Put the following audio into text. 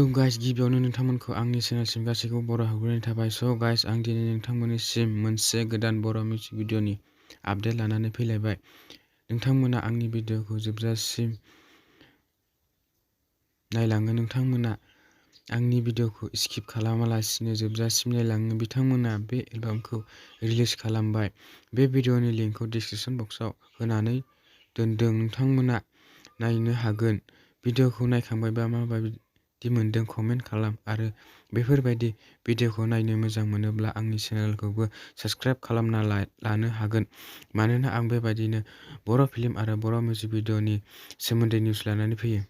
Guys, गिबियावनो नोंथांमोनखौ आंनि चेनेलसिम गासैखौबो बर' हाबग्रोनाय थाबाय। गाइस, आं दिनै नोंथांमोननिसिम मोनसे गोदान बर' मिउजिक भिडिअ'नि आपडेट लानानै फैलायबाय। नोंथांमोना आंनि भिडिअ'खौ जोबजासिम नायलाङो, नोंथांमोना आंनि भिडिअ'खौ स्किप खालामालासिनो जोबजासिम नायलाङो, बिथांमोना बे एलबामखौ रिलिज खालामबाय। बे भिडिअ'नि लिंकखौ डिसक्रिपशन बक्सआव होनानै दोनदों, नोंथांमोना नायनो हागोन। भिडिअ'खौ नायखांबायबा माबायदि मोनदों कमेन्ट खालाम आरो बेफोरबायदि भिडिअ'खौ नायनो मोजां मोनोब्ला आंनि चेनेलखौबो साबस्क्राइब खालामना लानो हागोन, मानोना आं बेबायदिनो बर' फिल्म आरो बर' मिउजिक भिडिअ'नि सोमोन्दै निउस लानानै फैयो।